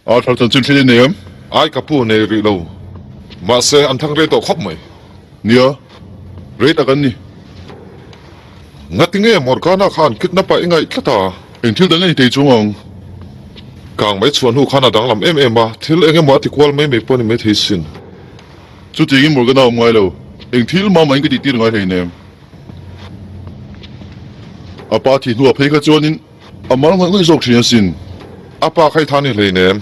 Arthur chanchin thil i nei em? Ai ka pu nei rih lo. Mahse an thang rei tawh khawp mai. Nia, rei tak an ni. Ngati nge Morgana khan kidnap ah i ngaih tlat a? Eng thil dang nge ni thei chung ang? Kang mai chhuah hnu khan a danglam em em a, thil eng emaw a ti kual mai mai pawh a ni mai thei sin. Chutiangin Morgana a awm ngai lo. Eng thil mah mahin ka tihtir ngai hleinem. A pa thih hnuah phei kha chuanin a mal ngawih ngawih zawk thin asin. A pa kha i tha ni hleinem.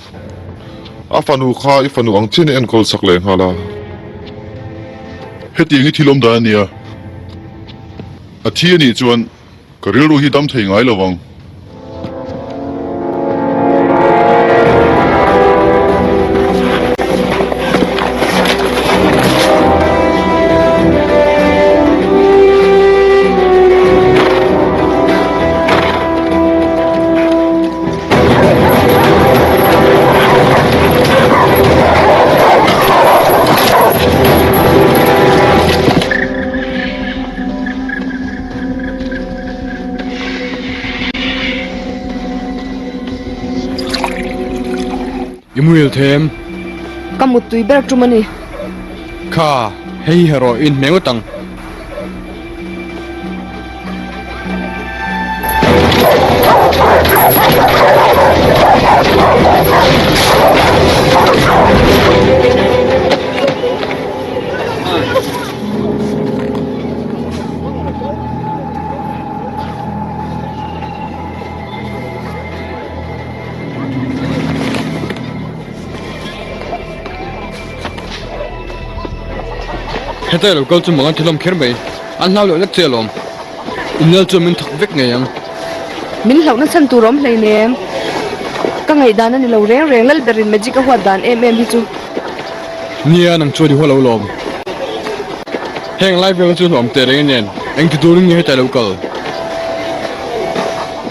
A fanu kha i fanu ang chian i enkawl sak leh nghal a. Hetiang hi thil awm dan a nia. A thi a nih chuan ka rilru hi dam thei ngai lo vang. I muil them. Ka muttui ber tum a ni. Kha, hei hi erawh i inhmeh ngawt ang. Heta lo kal chu mang an ti hlawm kher mai. An hlau loh lek che alawm. Innal chuan min thawk vek ngei ang. Min hlauhna chhan tur awm hleinem. Ka ngaihdan a ni lo reng reng Lalberin magic a huat dan em em hi chu. Nia nang chuan i huat lo lawm. Heng lai vel chu hlawm teh reng a nen eng ti turin nge heta i lo kal?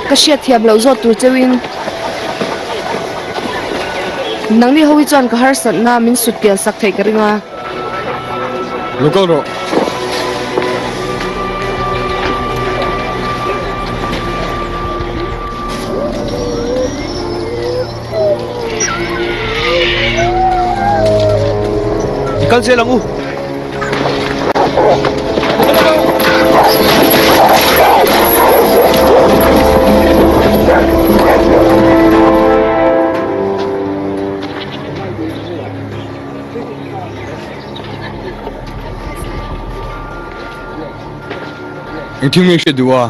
Ka hriat thiam loh zawt tur cheuhin nangni ho hi chuan ka harsatna min sut pian sak theih ka ring a. Lo kal rawh. I kal zel ang u. Engthil nge i hriat duh a?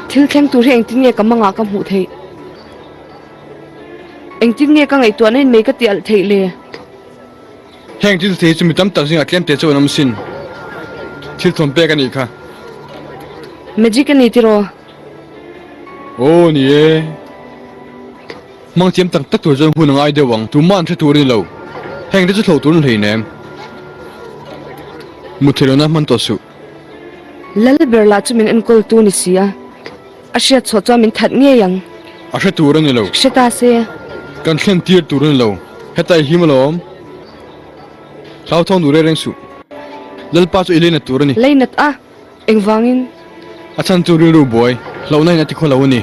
Thil thleng tur hi engtin nge ka mangah ka hmuh theih? Engtin nge ka ngaihtuahna in mei ka tih alh theih le? Heng thil thei chu mi tam tak zingah tlem te chu an awm sin. Thil thawn pek a nih kha. Magic a ni tiraw? Aw ni e. Hmang thiam tak tak tur chuan hun a ngai deuh ang. Tumah an hre tur a ni lo. Heng te chu thlo tur an hleinem. Mut theih lohna hman tawh suh. Lalber lah chu min enkawl tu ni si a. A hriat chhuah chuan min that ngei ang. A hre tur a ni lo. Hre ta se. Kan thlen tir tur a ni lo. Heta i him alawm. Hlauthawng duh reng reng suh. Lalpa chu i leinat tur a ni. Leinat a, engvangin? A chhan chu rilru buai, hlauhna in a ti khaw lo a ni.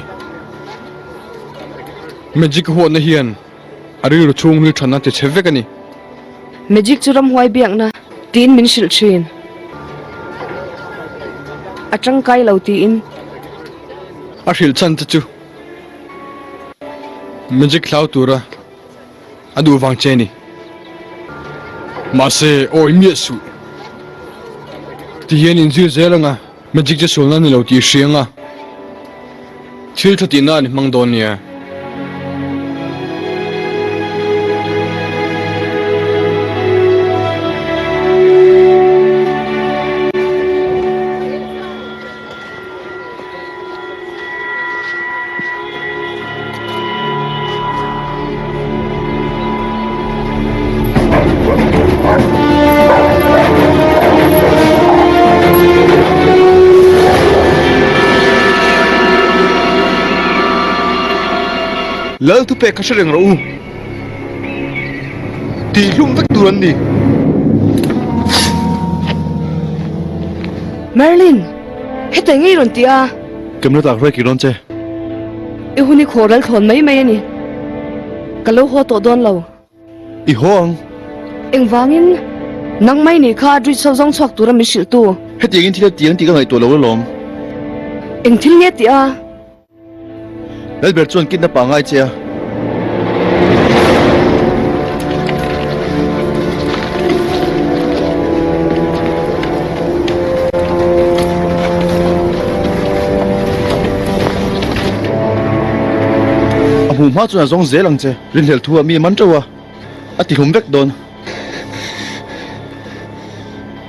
Magic huatna hian a rilru chhung hril thanna ti chhe vek a ni. Magic chu ramhuai biakna tiin min hrilh thin. A tangkai lo tiin. A hrilh chhan te chu Magic hlau tura a duh vang che ni. Mahse awi miah suh. Ti hian inzir zel anga Magic chu sualna ni lo tih i hria anga thil tha tihna an hmang dawn nia. Lal thupek kha hre reng rawh u. Tihhlum vek tur an ni. Merlin, hetah ngei rawn ti a. Camera tak hruai kir dawn che. I hun i khaw ral thlawn mai mai a ni. Ka lo haw tawh dawn lo. I haw ang. Engvangin nang mai nih kha Druid so zawng chhuak tura min hrilh tu. Hetiangin thil a ti ang tih ka ngaihtuah lo alawm. Eng thil nge tih a? Lalber chuan kidnap ah a ngai che a. A hmuh hma chuan a zawng zel ang che. Rinhlelh thu ah mi a man teuh a, a ti hlum vek dawn.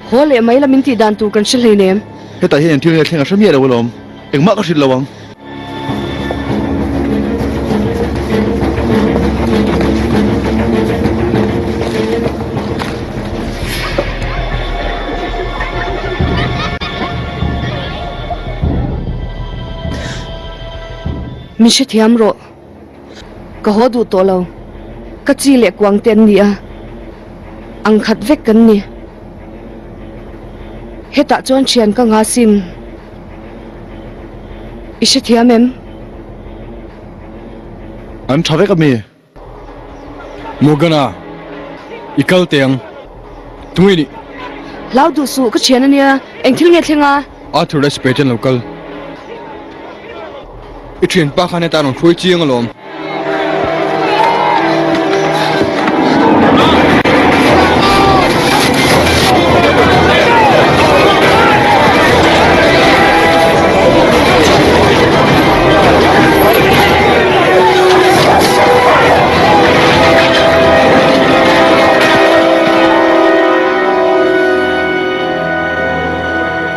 Haw leh mai la min tih dan tur kan hre hleinem. Hetah hian engthil nge thleng a hre miah lo alawm, engmah ka hrilh lo ang. Min hrethiam rawh. Ka haw duh tawh lo. Ka chi leh kuang te an ni a, ang khat vek kan ni. Hetah chuan thian ka nga sin. I hrethiam em? An tha vek ami? Morgana, i kal teh ang. Tunge nih? Hlau duh suh, ka thian ania. Eng thil nge thleng a? Arthur leh Spade an lo kal. I thianpa khan heta a rawn hruai chiang alawm.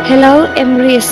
Hello Emrys.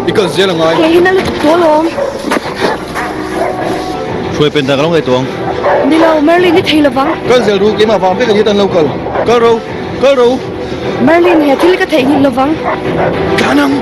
I kal zel angai. Kei hi na lutuk tawh alawm. Hruai pen dan ka lo ngaihtuah ang. Ni lo, Merlin i thei lovang. Kal zel ru, keimah vang vek a ni tan lo kal. Kal ro, kal ro. Merlin he thil ka theihnghilh lovang. Tlan ang.